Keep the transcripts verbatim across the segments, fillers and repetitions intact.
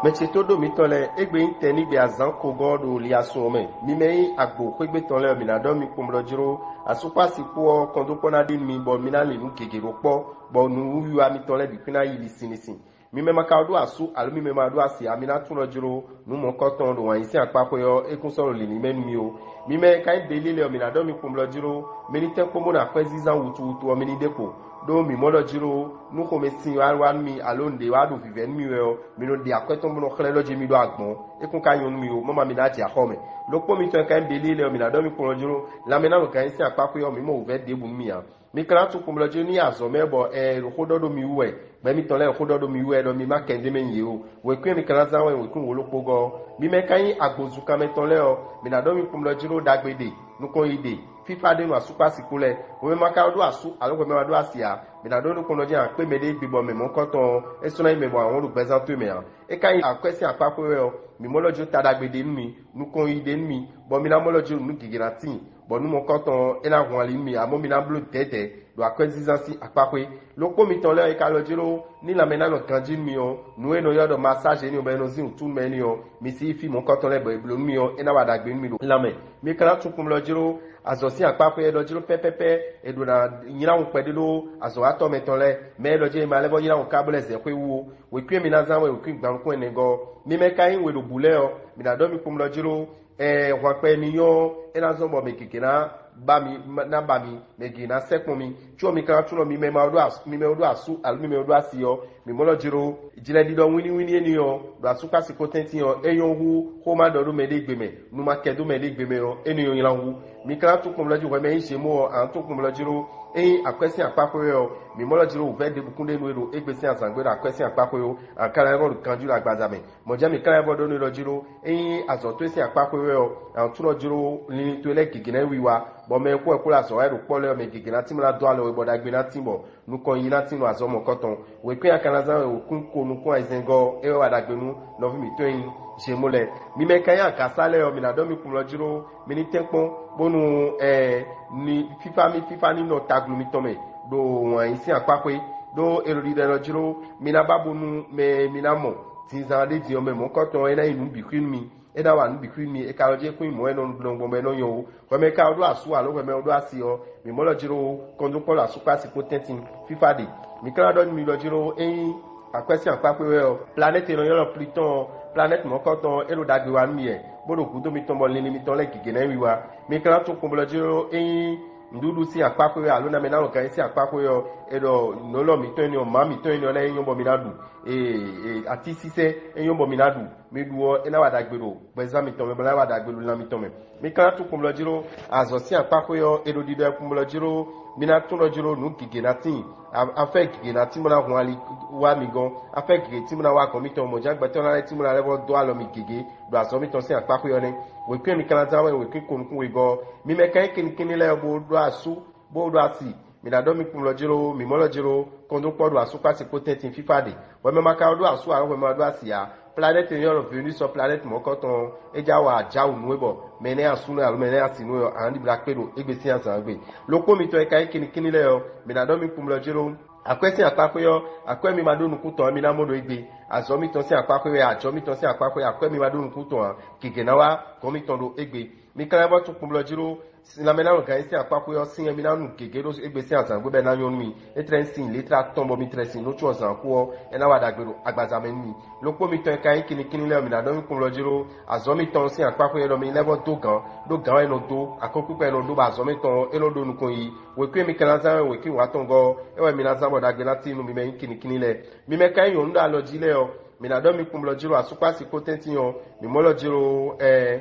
Mɛ ce tó ɖo mitɔn lɛ́ɛ, égbé nyí tɛnígbe azǎn kogɔ́ ɖo liasun ɔ́ mɛ. Mi mɛ nyí agbo xwégbé tɔn lɛ́ɛ, mǐ ná ɖɔ mi kpɔnblɔ́ jló. Asúkpásikpó ɔ́, kɔndókpɔ́ ná ɖi nú mi, bɔ mi ná lin nǔ gěgé ɖó kpɔ́, bɔ nǔwiwa mitɔn lɛ́ɛ bǐ xwín ná yi lisin lisin. Mi mɛ ma ka ɖó asú, alo mi mɛ ma ɖó asi ǎ, mi ná tunwun ɖɔ jló nǔ mɔ̌kɔtɔn ɖo wǎn yí sín akpáxwé ɔ́, é kún sɔ́ ɖo lǐlí mɛ nú mi ó. Mi mɛ e ka nyí Belíle ɔ́, mǐ ná ɖɔ mi kpɔnblɔ́ jló, mi ní tɛ́nkpɔ́n bó ná xwɛ́ zínzán wutuwutu ɔ́, mi ní ɖe kpo. Ɖó mǐ mɔ ɖɔ jló, nú xomɛ sin wá wá nú mi, alo nǔɖé wá ɖo vǐvɛ́ nú mi wɛ ɔ́, mi nɔ ɖe akwɛ́ tɔn bó nɔ xlɛ́ ɖɔ jí mi ɖó agbɔ̌n. É kún ka nyɔ́ nú mi ó, má ma mi ná jɛ axɔ́ mɛ. Ɖokpó mitɔn e ka nyí Belíle ɔ́, mǐ ná ɖɔ mi kpɔnblɔ́ jló, lanmɛ ná nɔ gǎn nyi sín akpáxwé ɔ́, mǐ mɔ wǔvɛ́ ɖěbǔ nú mi ǎ. Mi ka ná tunwun kpɔnblɔ́ jló ní azɔ̌ mɛ bɔ ɛ ɖo xó ɖɔ ɖó mi wú wɛ, gbɛ̌ mitɔn lɛ́ɛ ɖo xó ɖɔ ɖó mi wú wɛ ɖɔ mi má kɛ ɖ'é mɛ nyi yě ó. Wěkwín e mi ka ná zán wɛ wěkwín wǒ ɖokpó gɔ́ ɔ́. Mi mɛ ka nyí agbozunkanmɛ tɔn lɛ́ɛ ɔ́, mi ná ɖɔ mi kpɔnblɔ́ jló ɖagbe ɖe, nukɔn yi ɖe, fífá ɖé nú asúkpásikú lɛ́ɛ. Hwɛmɛ ma ka ɖó asú, alo hwɛmɛ ma ɖó asi ǎ, mi ná ɖó nukɔn ɖɔ jí akpé mɛɖé gbe bɔ mɛ mɔ̌kɔtɔn, é sɔ́ ná nyí mɛ bɔ ahɔn ɖo gbɛzán towe mɛ ǎ. É ka nyí akwɛ́ sín akpáxwé wɛ ɔ́, mǐ mɔ lɔ jó ta ɖagbe ɖé nú mi, nukɔn yi ɖé nú mi, bɔ mi ná mɔ lɔ jó nǔ gěgé ná tíin, bɔ nú mɔ̌kɔtɔn ɔ́, é ná hun ali nú mi, amɔ̌ mi ná bló dɛ̌dɛ̌ ɖo akwɛ́zínzán sín akpáxwé. Lokpó mitɔn lɛ́ɛ e ka lɔ jló ní lanmɛ ná nɔ ganjí nú mi ɔ́, nǔ e è nɔ ylɔ́ ɖɔ masáž énɛ́ ɔ́, bɔ è nɔ zín wǔtu nú mɛ énɛ́ ɔ́, mi sí fí mɔ̌kɔtɔn lɛ́ɛ bɔ è blǒ nú mi ɔ́, é ná wa ɖagbe nú mi ɖo lanmɛ. Mi ka ná tunwun kpɔnmlɔ jló azɔ̌ sín akpáxwé e ɖɔ jló pɛ́pɛ́pɛ́ è ɖǒ ná nylá wun kpɛɖé ɖó azɔ̌watɔ́ mɛtɔn lɛ́ɛ, mɛ e ɖɔ jló è ma lɛ́ vɔ́ nylá wun ká bó lɛ́ zɛ xwé wú ó. Wěkwín e mi ná zán wɛ wěkwín gbanukún ɛnɛ gɔ́. Mi mɛ ka nyí we ɖo bǔ lɛ́ɛ ɔ́, mi ná ɖɔ mi kpɔnmlɔ jló, ɛɛ hwankpɛ e mi nyɔ́ ɔ́, é ná zɔ́n bɔ mɛ gěgé ná ba mi, ná ba mi, mɛ gěgé ná sɛkpɔn mi. Có mi ka ná tunɔ mi mɛ ma ɖó as- mi mɛ ɖó asú alo mi mɛ ɖó asi ɔ́, mi mɔ lɔ jló. Jlɛɖiɖɔ wínníwínní énɛ́ ɔ́, ɖo asúkpásikó tɛ́ntin ɔ́, é nyɔ́ hú xó ma ɖɔ ɖó mɛɖé gbe mɛ, nu ma kɛ dó mɛɖé gbe mɛ ɔ́, énɛ́ ɔ́ nylá hú. Mi ka ná tún kpɔnmlɔ jí hwɛ mɛ nyí Zemo ɔ́, a nǎ tún kpɔnmlɔ jló. Ényí akwɛ́ sín akpáxwé wɛ ɔ́, mi mɔ lɔ jló wǔvɛ́ ɖěbǔkún ɖé nú é ɖo égbé sín azǎngbe ɖo akwɛ́ sín akpáxwé ó, a ka ná lɛ́ vɔ́ ɖo ganjí ɖo agbaza mɛ. Mɔ̌ jɛ́n mǐ ka lɛ́ vɔ́ ɖó nú é ɖɔ jló, ényí azɔ̌ towe sín akpáxwé wɛ ɔ́, a nǎ tunɔ jló linlin towe lɛ́ɛ gěgé ná yi wiwa, bɔ mɛ e xo wɛ xó lɔ azɔ̌ wɛ ɖo kpɔ́ lɛ́ɛ ɔ́, mɛ gěgé ná tín bó ná dó alɔ we bɔ ɖagbe ná tín bɔ nukɔn yi ná tín nú azɔ̌ mɔ̌kɔtɔn. Wěkwín a ka ná zán wɛ wǒkún ko nukún ayizɛ́ngɔ́ ɔ́, é wɛ wa ɖagbe nú nɔví mǐtɔn e nyí Zemo lɛ́ɛ. Mi mɛ ka nyí agǎsá lɛ́ɛ ɔ́, mi ná ɖɔ mi kplɔ́n jló, mi ní tɛ́nkpɔ́n, bónú ɛ ni fífá mi fífá ní nɔ taglu mitɔn mɛ ɖo wǎn yí sín akpáxwé, ɖó è ɖo ɖiɖɔ jló, mi ná ba bónú mɛ e mi ná mɔ zinzan ɖé din ɔ́ mɛ mɔ̌kɔtɔn, é ná nyí nǔ bǐ xwín nú mi. É ná wa nǔ bǐ xwín mi, é ka lɔ jɛ́n kún nyí mɔ̌ e nɔ nɔ gbɔn bɔ é nɔ nyɔ ó. Hwɛ mɛ ka ɖó asú alo hwɛ mɛ ɖó asi ɔ́, mǐ mɔ lɔ jló kɔndókpɔ́ ɖo asúkpási kpó tɛ́ntin fífá ɖe. Mǐ ka ná ɖɔ nú mi ɖɔ jló ényí akwɛ́ sín akpákpé wɛ ɔ́, planɛ́ti e nɔ ylɔ́ Plutɔ́ɔn, planɛ́ti mɔ̌kɔtɔn ɔ́, é ɖo ɖagbe wa nú mi wɛ, bó ɖo gǔdo mitɔn bɔ linlin mitɔn lɛ́ɛ gěgé ná yi wiwa. Mi ka ná tún kpɔnblɔ jló ényí nǔɖuɖu sín akpáxwé wɛ alo namɛ ná nɔ gǎn sín akpáxwé ɔ́, è ɖɔ nǔ élɔ́ mǐtɔn énɛ́ ɔ́, mǎ mǐtɔn énɛ́ ɔ́ lɛ́ɛ é nyɔ́ bɔ mi ná ɖu. Ee, atínsínsɛ́n é nyɔ́ bɔ mi ná ɖu. Mi ɖu ɔ́, é ná wa ɖagbe ɖo gbɛzán mitɔn mɛ, bɔ é ná wa ɖagbe ɖo lan mitɔn mɛ. Mi ka ná tún kpɔnblɔ jló azɔ̌ sín akpáxwé ɔ́, è ɖo ɖiɖɔ kpɔnblɔ jló, mi ná tún ɖɔ jló nǔ gěgé ná tíin. Afɛ́ gěgé ná tín bó ná hun ali wá mi gɔ́n. Afɛ́ gěgé tín bó ná wá gɔ̌n mitɔn, mɔ̌ jɛ́n gbɛtɔ́ ná lɛ́ tín bó ná lɛ́ vɔ́ dó alɔ mi gěgé ɖo azɔ̌ mitɔn sín akpáxwé ɔ́ nɛ́. Wěkwín mi ka ná zán wɛ wěkwín konukún wegɔ́. Mi mɛ ka nyí kinnikínní lɛ́ɛ bó ɖó asú, bó ɖó asi, mi ná ɖɔ mi kplɔ́n jló, mi mɔ lɔ jló, kɔndókpɔ́ ɖo asúkpási kpó tɛ́ntin fífá ɖe. Hwɛmɛ ma ka ɖó asú ǎ, hwɛmɛ ma ɖó asi ǎ. Planɛ́ti e nyɔ́ ɖɔ Venus ɔ́, planɛ́ti mɔ̌kɔtɔn ɔ́, é já wa ajáwǔ nú we bɔ mɛ nɛ́ asúnɔ alo mɛ nɛ́ asi nú we ɔ́, a nǎ ɖibla kpé ɖo égbé sín azǎn gbe. Lokpó mitɔn e ka nyí kinnikínní lɛ́ɛ ɔ́, mi ná ɖɔ mi kplɔ́n jló. Akwɛ́ sín akpáxwé ɔ́, akwɛ́ mi ma ɖó nukún tɔn ɔ́, mi ná mɔ ɖo égbé. Azɔ̌ mitɔn sín akpáxwé wɛ, ajɔ̌ mitɔn sín akpáxwé, akwɛ́ mi ma ɖó nukún tɔn ǎ, gěgé ná wá gɔ̌n mitɔn ɖo égbé. Mi ka lɛ́ vɔ́ tún kpɔnblɔ jló, lanmɛ ná nɔ gǎn nyi sín akpáxwé ɔ́, sin e mi ná nu gěgé ɖó égbé sín azǎn gbe bɔ é ná nyɔ́ nú mi. É tlɛ nyí sin létra atɔn bɔ mi tlɛ sin nú có zǎn kú ɔ́, é ná wa ɖagbe ɖo agbaza mɛ nú mi. Lokpó mitɔn e ka nyí kinnikínní lɛ́ɛ ɔ́, mi ná ɖɔ nú kplɔ́n jló, azɔ̌ mitɔn sín akpáxwé ɔ́, mi lɛ́ vɔ́ dó gǎn, ɖó gǎn wɛ è nɔ dó, akɔ́kpíkpa e è nɔ dó bɔ azɔ̌ mitɔn ɔ́, é nɔ ɖó nukɔn yi. Wěkwín e mi ka ná zán wɛ wěkwín wǎtɔngɔ́ ɔ́, é wɛ mi ná zán bɔ ɖagbe ná tín nú mi mɛ nyí kinnikínní lɛ́ɛ. Mi mɛ ka nyí nyɔ̌nu ɖo alɔ jí lɛ́ɛ ɔ́, mi ná ɖɔ mi kpɔnblɔ jló asúkpási kpó tɛ́ntin ɔ́, mi mɔ lɔ jló ɛ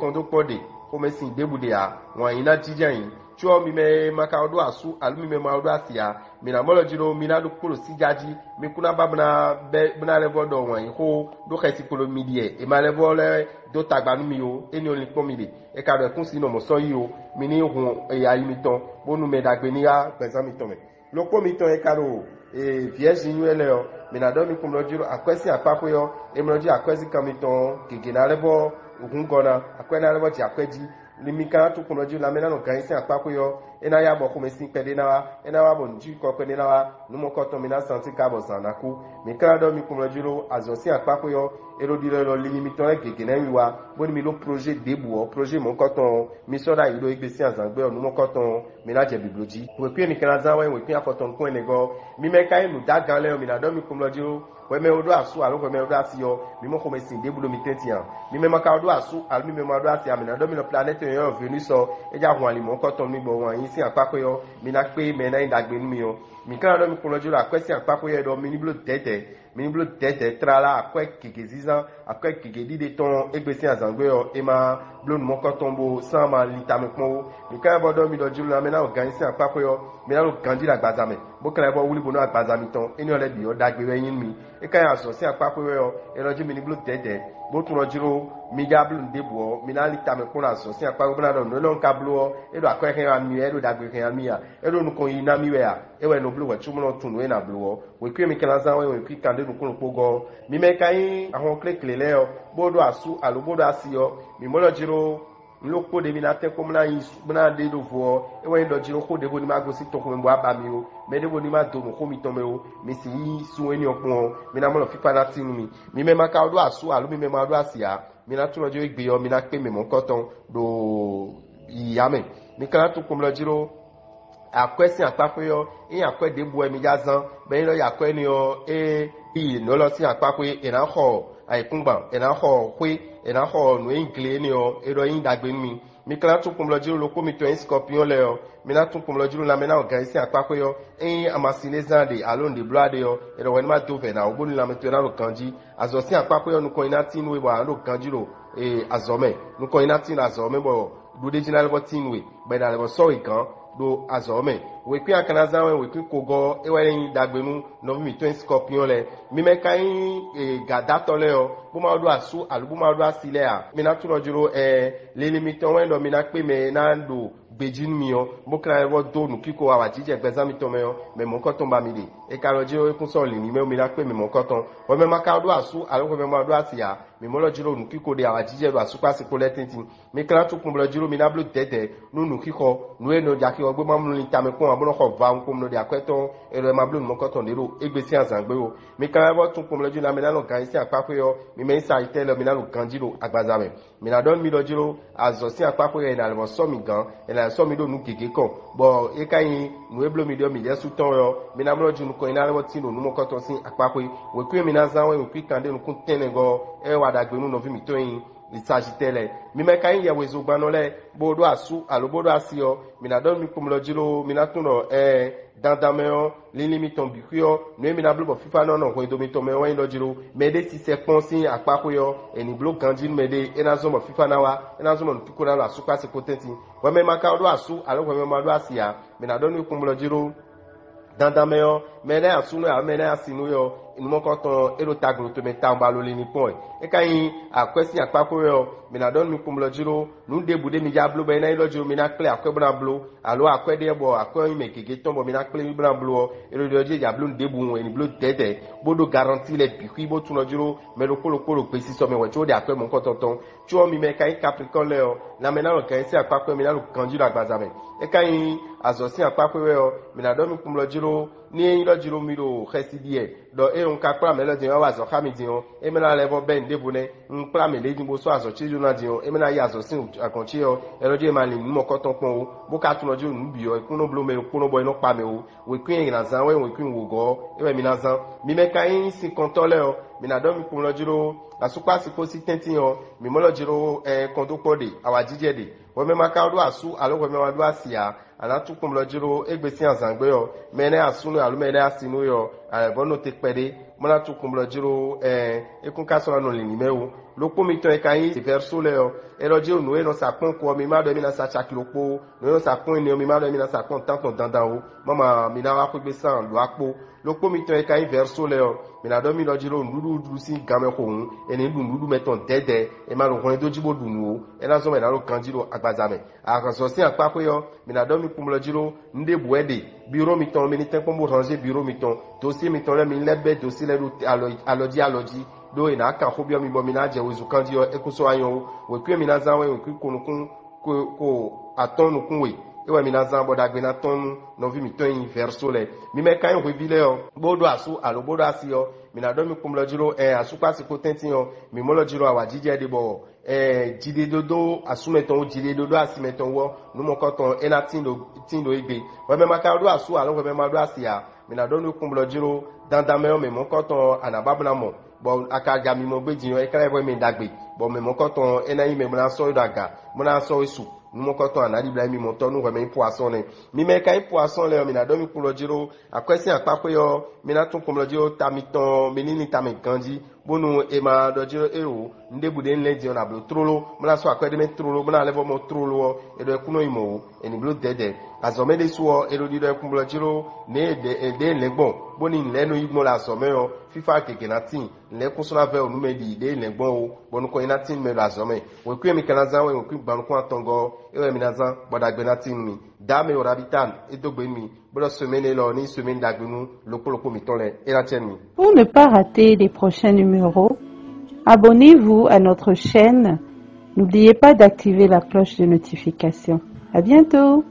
kɔndókpɔ́ ɖe, xomɛsin ɖěbǔ ɖe ǎ, wǎn yí ná jínjɔ́n ayǐ. Có ɔ́, mi mɛ e ma ka ɖó asú alo mi mɛ ma ɖó asi ǎ, mi ná mɔ lɔ jló, mi ná ɖó kpo ɖo síjá jí, mi kún ná ba bó ná bɛ́ bó ná lɛ́ vɔ́ ɖɔ wǎn yí xó ɖó xɛsi kpo ɖo mi ɖiɛ, è ma lɛ́ vɔ́ lɛ́ dó tagba nú mi ó, énɛ́ ɔ́ linkpɔ́n mi ɖe. È ka ɖɔ kún si nɔ mɔ̌ sɔ́ yí ó, mi ní hun ayi mitɔn, bónú mɛ ɖagbe ní wá gbɛzán mitɔn mɛ. Lokpó mitɔn e ka ɖo vǐɛzin nywɛ́ lɛ́ɛ ɔ́, mi ná ɖɔ mi kún mlɔ́ jí ɖo akwɛ́ sín akpáxwé ɔ́, è mlɔ́ jí akwɛ́zínkan mitɔn ɔ́, gěgé ná lɛ́ vɔ́ hun gɔ́ ná, akwɛ́ ná lɛ́ vɔ́ jɛ akwɛ́ jí. Mi ka ná tún kún mlɔ́ jí ɖo lanmɛ ná nɔ gǎn nyi sín akpáxwé ɔ́, É ná yá bɔ xomɛsin kpɛɖé ná wá, é ná wá bɔ nǔjíkɔ kpɛɖé ná wá, nǔ mɔkɔtɔn mi ná santi ka bɔ zǎn ná kú. Mi ka ná ɖɔ mi kplɔ́n jí ɖó azɔ̌ sín akpáxwé ɔ́, é ɖo ɖiɖɔ élɔ́ lílí mitɔn lɛ́ɛ gěgé ná yi wá, bónú mi ɖó projet ɖěbǔ ɔ́, projet mɔ̌kɔtɔn ɔ́, mi sɔ́ ɖ'ayǐ ɖo égbé sín azǎngbe ɔ́, nǔ mɔkɔtɔn ɔ́, mi ná jɛ bǐbló jí. Wěkwín e mi ka ná zán wɛ wěkwín afɔtɔn nukún ɛnɛgɔ́ ɔ́, mi mɛ ka nyí nǔdágan lɛ́ɛ ɔ́, mi ná ɖɔ mi kplɔ́n jí ɖó hwɛ mɛ e ɖó asú alo hwɛ mɛ e ɖó asi ɔ́, mi mɔ xomɛsin ɖěbǔ ɖo mi tɛ́ntin ǎ. Mi mɛ ma ka ɖó asú alo mi mɛ ma ɖó asi ǎ, mi ná ɖɔ mi nɔ planɛ́ti e nyɔ́ Venus ɔ́, é já hun ali mɔ̌kɔtɔn nú mi bɔ wǎn yí sín akpáxwé ɔ́, mi ná kpé mɛ e ná nyí ɖagbe nú mi ɔ́. Mi ka ná ɖɔ mi kplɔ́n jí ɖo akwɛ́ sín akpáxwé ɔ́ ɖɔ mi ní bló dɛ̌dɛ̌, mi ní bló dɛ̌dɛ̌ tlala akwɛ́ gěgé zínzán, akwɛ́ gěgé ɖíɖe tɔn égbé sín azǎngbe ɔ́, è ma bló nǔ mɔ̌kɔtɔn bó sán ma lin tamɛ kpɔ́n ó. Mi ka ná vɔ ɖɔ mi ɖɔ jí ɖó ná mɛ ná ɖo gan yí sín akpáxwé ɔ́, mi ná ɖo ganjí ɖo agbaza mɛ, bó ka ná vɔ wlí bónú agbaza mitɔn énɛ́ ɔ́ lɛ́ɛ bǐ ɔ́ ɖagbe wɛ nyí nú mi. É ka nyí azɔ̌ sín akpáxwé wɛ ɔ́, è nɔ jí mi ní bló dɛ̌dɛ̌, bó tunɔ jí ɖó mi já bló nǔ ɖěbǔ ɔ́, mi ná lin tamɛ kpɔ́n ɖo azɔ̌ sín akpáxwé bó ná ɖɔ nǔ énɛ́ ɔ́ ka bló ɔ́, é ɖo akwɛ́ hɛn wá mi wɛ, é ɖo ɖagbe hɛn wá mi a, é ɖo nukɔn yi ná mi wɛ a, é wɛ nɔ bló hwɛ̌cúmlɔ tunwun nǔ e è nǎ bló ɔ́. Wěkwín e mi ka ná zán wɛ wěkwín kan ɖé nukún ɖokpó gɔ́ ɔ́, mi mɛ ka nyí ahɔnkléklě lɛ́ɛ ɔ́, bó ɖó asú alo bó ɖó asi ɔ́, mi mɔ ɖɔ jí ɖó un ɖokpó ɖé mi ná tɛ́nkpɔ́n bó ná yi bó ná ɖe ɖo vo ɔ́, é wɛ nyí ɖɔ jí ɖó xó ɖěvo ní ma gosín tɔn xomɛ bó wá ba mi ó, mɛ ɖěvo ní ma dó nǔ xó mitɔn mɛ ó, mi sixú yí sun énɛ́ ɔ́ kpɔ́n ɔ́, mi ná mɔ ɖɔ fífá ná tín nú mi. Mi mɛ ma ka ɖó asú alo mi mɛ ma ɖó asi ǎ, mi ná tunɔ jí ɖó égbé ɔ́, mi ná kpé mɛ mɔ̌hunkɔtɔn ɖo yǐyá mɛ. Mi ka ná tunwun kpɔ́n ɖɔ jí ɖó akwɛ́ sín akpáxwé ɔ́, é nyí akwɛ́ ɖěbǔ wɛ mi já zán, bɔ é nyí ɖɔ yi akwɛ́ énɛ́ ɔ́, é yi nǔ élɔ́ sín akpáxwé, è nǎ xɔ ayǐkúngban, è nǎ xɔ xwé, è nǎ xɔ nǔ e nyí gle énɛ́ ɔ́, é ɖɔ é nyí ɖagbe nú mi. Mi ka ná tunwun kpɔ́n jí ɖó ɖokpó mitɔn e nyí sikɔ́piyɔ́n lɛ́ɛ ɔ́, mi ná tunwun kpɔ́n jí ɖó lanmɛ ná wɔ gan yí sín akpáxwé ɔ́, é nyí amasin e zán ɖe alo nǔɖé bló ɖe ɔ́, è ɖɔ hwɛ ní ma dó vɛ̌ ná ó, bónú lanmɛ towe ná ɖo ganjí. Azɔ̌ sín akpáxwé ɔ́, nukɔn nyi ná tín nú we bɔ a nǎ ɖo ganjí ɖo azɔ̌ mɛ. Nukɔn nyi ná tín ɖo azɔ̌ mɛ bɔ ɖuɖéjí ná lɛ́ vɔ tín nú we, bɔ è nǎ lɛ́ vɔ sɔ́ we gǎn ɖo azɔ̌ mɛ. Wěkwín a ka ná zán wɛ wěkwín kogɔ́ ɔ́, é wɛ nyí ɖagbe nú nɔví mǐtɔn e nyí sikɔ́piyɔ́n lɛ́ɛ. Mi mɛ ka nyí gǎdátɔ́ lɛ́ɛ ɔ́, bó ma ɖó asú alo bó ma ɖó asi lɛ́ɛ ǎ. Mi ná tunɔ jló ɛɛ, linlin mitɔn wɛ ɖɔ mi ná kpé mɛ e ná ɖo gbejí nú mi ɔ́, bó ka ná vɔ dó nǔkíko awǎjijɛ gbɛzán mitɔn mɛ ɔ́, mɛ mɔ̌hunkɔtɔn ba mi ɖe. È ka ɖɔ jí é kún sɔ́ lǐnlín mɛ mi ná kpé mɛ mɔ̌hunkɔtɔn. Hwɛmɛ ma ka ɖó asú alo hwɛmɛ ma ɖó asi ǎ, mǐ mɔ ɖɔ jí ɖo nǔkíko ɖe awǎjijɛ ɖo asúkpási kpó lɛ́ɛ tɛ́ntin. Mi ka ná tunwun kplɔ́n jí ɖó mi ná bló dɛ̌dɛ̌ nú nǔxixɔ, nǔ e nɔ jɛ axi ɔ́ gbé ma mlú lin tamɛ kpɔ́n ǎ, bó nɔ́ xɔ va nukɔn nɔ ɖe akwɛ́ tɔn e ɖɔ ma bló nǔ mɔkɔ́tɔn ɖě ɖo égbé sín azǎn gbé ó. Mi ka ná vɔ tunwun kplɔ́n jí ɖó mi ná nɔ gan yí sín akpáxwé ɔ́, mi mɛ nyí Salitɛ́ɛ lɛ́ɛ, mi ná ɖo ganjí ɖo agbaza mɛ. Mi ná ɖɔ nú mi ɖɔ jí ɖó azɔ̌ sín akpáxwé ɔ́, è nǎ lɛ́ vɔ sɔ́ mi gǎn, è nǎ lɛ́ sɔ́ mi ɖó nǔ gěgé kɔn, bɔ é ka nyí nǔ e bló mi ɖɔ mi ɖɛ́sú tɔn wɛ ɔ́, mi ná blɔ́ jí nukɔn nyi ná lɛ́ vɔ tín ɖo nǔ mɔkɔ́tɔn sín akpáxwé. Wěkwín e mi ná zán wɛ wěkwín kanɖé nukún tɛ́nnɛgɔ́ ɔ́, é wɛ wa ɖagbe nú nɔví mǐtɔn e nyí Lisazitɛ́ lɛ́ɛ. Mi mɛ ka nyí yɛhwezogbannɔ lɛ́ɛ, bó ɖó asú alo bó ɖó asi ɔ́, mi ná ɖɔ nú mi kpɔ́n blɔ́ jí ɖó mi ná tunwun ɖɔ ɛɛ dandan mɛ ɔ́, linlin mitɔn bǐ xwí ɔ́, nǔ e mi ná bló bɔ fífá nɔ nɔ hwendo mitɔn mɛ ɔ́ wɛ nyí ɖɔ jí ɖó mɛɖé sisɛ kpɔ́n sín akpáxwé ɔ́, è nǐ bló ganjí nú mɛɖé, é ná zɔ́n bɔ fífá ná wá, é ná zɔ́n bɔ nǔkíko ná ɖo asúkpási kó tɛ́ntin. Hwɛmɛ ma ka ɖó asú alo hwɛmɛ ma ɖó asi ǎ, mi ná ɖɔ nú mi kpɔ́n blɔ́ jí ɖó dandan mɛ ɔ́, mɛ lɛ́ɛ asú nú alo mɛ lɛ́ɛ asi nú ɔ́, nǔmɔkɔtɔn ɔ́, é ɖo taglo tomɛ tawun ba lo linlin kpɔ́n wɛ. É ka nyí akwɛ́ sín akpáxwé wɛ ɔ́, mi ná ɖɔ nú mi kpɔ́n blɔ́ jí ɖó nǔ ɖěbǔ ɖé mi já bló bɔ é ná nyí ɖɔ jí ɖó mi ná kplé akwɛ́ bó ná bló, alo akwɛ́ ɖé bɔ akwɛ́ ɔ́ nyí mɛ gěgé tɔn bɔ mi ná kplé bó ná bló ɔ́, é ɖo ɖɔ jí è jǎ bló nǔ ɖěbǔ hǔn, è nǐ bló dɛ̌dɛ̌, bó ɖó garantíi lɛ́ɛ bǐ xwí, bó tunɔ jí ɖó mɛ ɖokpó ɖokpó ɖo gbesisɔ mɛ hwɛ̌ có ɖe akwɛ́ mɔ̌hunkɔtɔn. Có ɔ́, mi mɛ e ka nyí Kaplikɔ́n lɛ́ɛ ɔ́, lanmɛ ná nɔ gan nyi sín akpáxwé, mi ná ɖo ganjí ɖo agbaza mɛ. É ka nyí azɔ̌ sín akpáxwé wɛ ɔ́, mi ná ɖɔ mi kpɔ́n blɔ́ jí ɖó ní é nyí ɖɔ jí ɖó mi ɖo xɛsi ɖi wɛ, ɖɔ ée un ka kplá mɛ lɛ́ɛ din wá wa azɔ̌ xá mi din ɔ́, é mɛ ná lɛ́ vɔ bɛ́ nǔ ɖěvo nɛ́. Un kplá mɛ lě din bó sɔ́ azɔ̌ ce ɖó ná din ɔ́, é mɛ ná yí azɔ̌ sín agɔ̌n ce ɔ́, é nɔ jí è ma lin nǔ mɔkɔ́tɔn kpɔ́n ó, bó ka tunɔ jí ɖo nǔ bǐ ɔ́, é kún nɔ bló mɛ ɖokpónɔ bɔ é nɔ kpa mɛ ó. Wěkwín e è nǎ zán wɛ wěkwín wǒgɔ́ ɔ́, é wɛ mi ná zán. Mi mɛ ka nyí sinkɔntɔ́ lɛ́ɛ ɔ́, mi ná ɖɔ mi kpɔ́n lɔ́ jí ɖó asúkpási kpó sí tɛ́ntin ɔ́, mi mɔ lɔ́ jí ɖó ɛ kɔn dó kpɔ́ ɖe, awǎjijɛ ɖe. Hwɛmɛ ma ka ɖó asú alo hwɛmɛ ma ɖó asi ǎ, a nǎ tunwun kpɔ́n lɔ́ jí ɖó égbé sín azǎn gbé ɔ́, mɛ énɛ́ asú nú alo mɛ énɛ́ asi nú we ɔ́, a nǎ vɔ́ nɔ te kpɛɖé, bó ná tunwun kpɔ́n lɔ́ jí ɖó ɛ é kún ka sɔ́ ná nɔ lǐnlín mɛ ó. Ɖokpó mitɔn e ka nyí vɛ̌rsó lɛ́ɛ ɔ́, é ɖɔ jí ɖó nǔ e nɔ sa kpɔ́n ko ɔ́, mi ma ɖɔ émí ná sa caki ɖokpó ó. Nǔ e nɔ sa kpɔ́n énɛ́ ɔ́, mi ma ɖɔ émí ná sa kpɔ́n tántɔn dandan ó. Mama mi ná wá xwégbe sán ɖo akpó. Ɖokpó mitɔn e ka nyí vɛ̌rsó lɛ́ɛ ɔ́, mi ná ɖɔ mì ɖɔ jí ɖó nǔɖuɖu ɖuɖu sín gan mɛ xo hǔn, è nǐ ɖu nǔɖuɖu mɛtɔn dɛ̌dɛ̌, è ma ɖo hwlɛ́ndó jí bó ɖu nǔ ó. É ná zɔ́n bɔ è nǎ ɖo ganjí ɖo agbaza mɛ. Azɔ̌ sín akpáxwé ɔ́, mi ná ɖɔ mi kpɔ́n blɔ́ jí ɖó nǔ ɖěbǔ wɛ ɖe. Biro mitɔn, mi ní tɛ́nkpɔ́n bó ranzé biro mitɔn. Dosí mitɔn lɛ́ɛ, mi ní lɛ́ bɛ́ dosí lɛ́ɛ ɖó alɔ jí alɔ jí, ɖó è nǎ kan xó byɔ́ mi bɔ mi ná jɛ wezun kanjí ɔ́, é kún sɔ́ wá nyɔ́ ó. Wěkwín e mi ná zán wɛ wěkwín ko nukún ko atɔ́ɔ́n nukún we. É wɛ mi ná zán bɔ ɖagbe ná tɔ́n nú nɔví mǐtɔn e nyí vɛ̌rsó lɛ́ɛ. Mi mɛ ka nyí hweví lɛ́ɛ ɔ́, bó ɖó asú alo bó ɖó asi ɔ́, mǐ ná ɖɔ mi kpɔ́n blɔ́ jí ɖó ɛ asú kpó asi kpó tɛ́ntin ɔ́, mǐ mɔ lɔ jí ɖó awǎjijɛ ɖe bɔ ɛ jiɖiɖoɖó asú mɛtɔn wú, jiɖiɖoɖó asi mɛtɔn wú ɔ́, nǔ mɔ̌kɔtɔn é ná tín ɖo tín ɖo égbe. Hwɛmɛ ma ka ɖó asú alo hwɛmɛ ma ɖó asi ǎ, mǐ ná ɖɔ nú kpɔ́n blɔ́ jí ɖó dandan mɛ ɔ́, mɛ mɔ̌kɔtɔn ɔ́, a nǎ ba bó ná mɔ, bɔ a ka ja mi mɔ gbé din ɔ́, é ka lɛ́ hwɛ mi ɖagbe, bɔ mɛ mɔ̌kɔtɔn ɔ́, é ná nyí mɛ bó ná sɔ́ we ɖo aga, bó ná sɔ́ we su. Nú mɔ̌kɔtɔn anáɖiblɛ́ mimɔtɔn nú hwɛ mɛ nyí poisson nɛ́. Mi mɛ e ka nyí poisson lɛ́ɛ ɔ́, mi ná ɖɔ mi kplɔ́ jí ɖó akwɛ́ sín akpáxwé ɔ́, mi ná tún kplɔ́ jí ɖó ta mitɔn, mi ní ní ta mɛ ganjí, bónú è ma ɖɔ jí ɖó éeǒ, un ɖěbǔ ɖě un lɛ́ din ɔ́, nǎ bló tlóló, bó ná sɔ́ akwɛ́ ɖé mɛ tlóló, bó ná lɛ́ vɔ́ mɔ tlóló ɔ́, è ɖɔ é kún nɔ nyí mɔ̌ ó, è nǐ bló dɛ̌dɛ̌. Azɔ̌ mɛ ɖésú ɔ́, è ɖo ɖiɖɔ yɛkúnblɔ́ jí ɖó ně e ɖě e ɖě lɛ̌ngbɔn, bó ní lɛ̌ nɔ yí gbɔn ɖo azɔ̌ mɛ ɔ́, fífá gěgé ná tíin. Lɛ̌kúnso ná vɛ́ wǔ nú mɛ ɖi ɖě lɛ̌ngbɔn ó, bɔ nukɔn e ná tín nú mɛ ɖo azɔ̌ mɛ. Wěkwín e mi ka ná zán wɛ wěkwín gban nukún atɔngɔ́ ɔ́, é wɛ mi ná zán, bɔ ɖagbe ná tín nú mi. Dǎ mɛ wǒ ɖabi tan é dó gbe nú mi, bó ɖɔ semaine élɔ́ ní semaine ɖagbe nú lokpó lokpó mǐtɔn lɛ́ɛ, é ná cɛ nú mi. Pour ne pas rater les prochains numéros, abonnez-vous à notre chaîne. N'oubliez pas d'activer la cloche de notification. À bientôt.